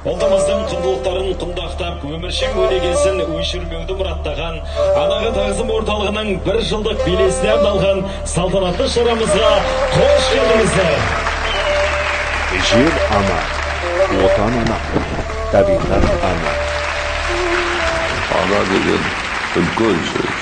Ұлтымыздың құндылықтарын құндақтап, өміршең өнегесін өшірмеуді мұраттаған Анаға тағзым орталығының бір жылдық белесіне арналған салтанатты шарамызға қош келдіңіздер. Жер ана, отан ана, табиғат ана. Ана деген үлкен сөз.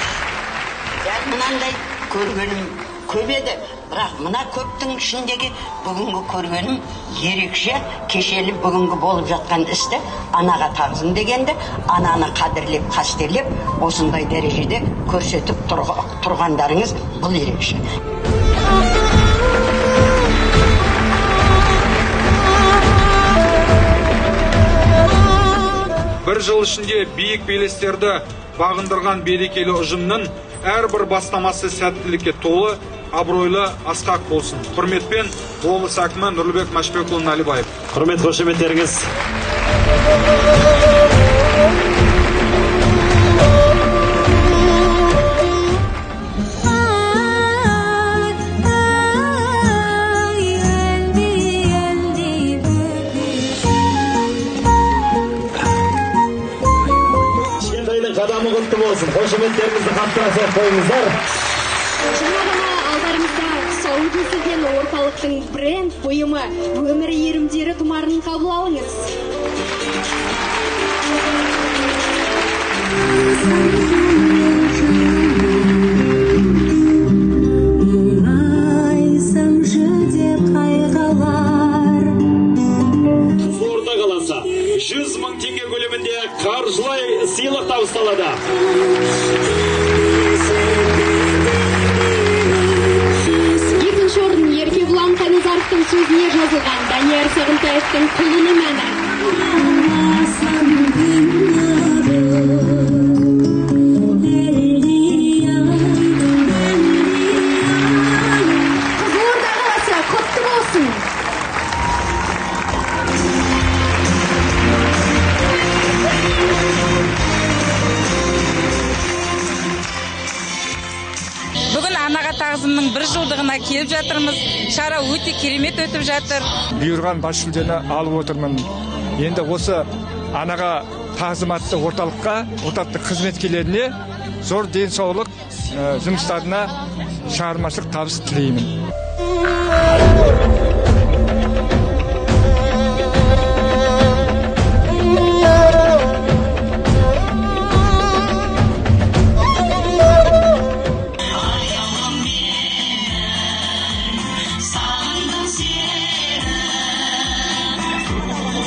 Дәл мынандай көргенім көп еді, бірақ мына көптің ішіндегі бүгінгі көргенім ерекше. Кешелі бүгінгі болып жатқан істі, анаға тағзым дегенді, ананы қадірлеп, қастерлеп, осындай дәрежеде көрсетіп тұрғандарыңыз, бұл ерекше. Бір жыл ішінде биік белестерді бағындырған берекелі ұжымның әрбір бастамасы сәттілікке толы, абыройлы, асқақ болсын. Құрметпен, облыс әкімі Нұрлыбек Машбекұлы Налибаев. Құрмет, қошеметтеріңіз. Ай, әлди, әлди. Кішкентайдың қадамы құтты болсын. Қошеметтеріңізді қаттырақ соғып қойыңыздар. Жаңа ғана алдарыңызда тұсауы кесілген орталықтың бренд бұйымы, өмір иірімдері тұмарын қабыл алыңыз. Мұңайсам, жүдеп қайғылар. Қызылорда қаласы, 100 мың теңге көлемінде қаржылай сыйлық табысталады. Екінші орын Еркебұлан Қайназаровтың сөзіне жазылған Данияр Сағынтаевтың «Құлыным» әні. Аласам күн нұры, әлди айдың, әлди ай. Қызылорда қаласы, құтты болсын! Бүгін Анаға тағзымның бір жылдығына келіп жатырмыз. Шара өте керемет өтіп жатыр. Бұйырған бас жүлдені алып отырмын. Енді осы Анаға тағзым атты орталыққа, орталықтың қызметкерлеріне зор денсаулық, жұмыстарына шығармашылық табыс тілеймін. Сағындым сені.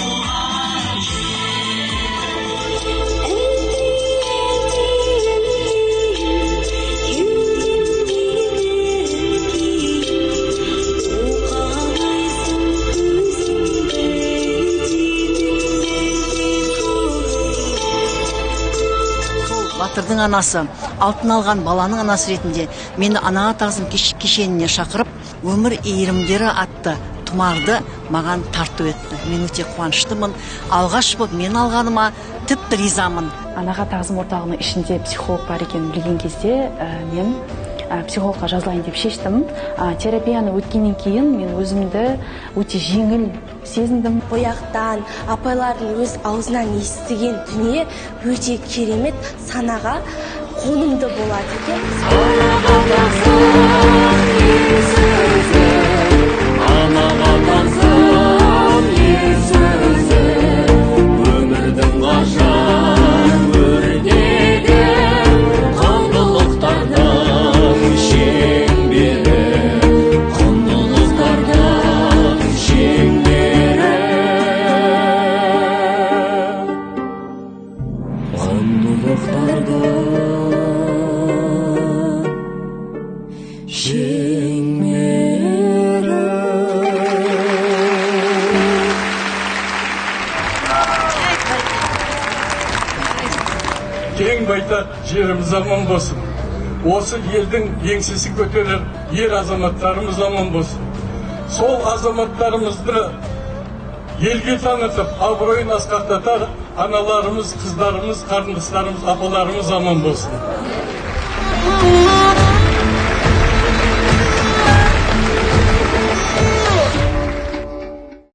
Уқалайсың көзіңді титімдей. Сол батырдың анасы, алтын алған баланың анасы ретінде мені Анаға тағзым кешеніне шақырып, «Өмір иірімдері» атты тұмарды маған тарту етті. Мен өте қуаныштымын. Алғаш болып мен алғаныма тіпті ризамын. Анаға тағзым орталығының ішінде психолог бар екенін білген кезде, мен психологқа жазылайын деп шештім. Терапияны өткеннен кейін мен өзімді өте жеңіл сезіндім. Бұяқтан апайлардың өз аузынан естіген дүние өте керемет, санаға қонымды болады екен. Анаға тағзым ер сөзі, анаға тағзым ер сөзі, өмірдің ғажап өрнегі, құндылықтардың шеңбері, құндылықтардың шеңбері, құндылықтардың шеңбері. Кең байтақ жеріміз аман болсын. Осы елдің еңсесін көтерер ер азаматтарымыз аман болсын. Сол азаматтарымызды елге танытып, абыройын асқақтатар аналарымыз, қыздарымыз, қарындастарымыз, апаларымыз аман болсын.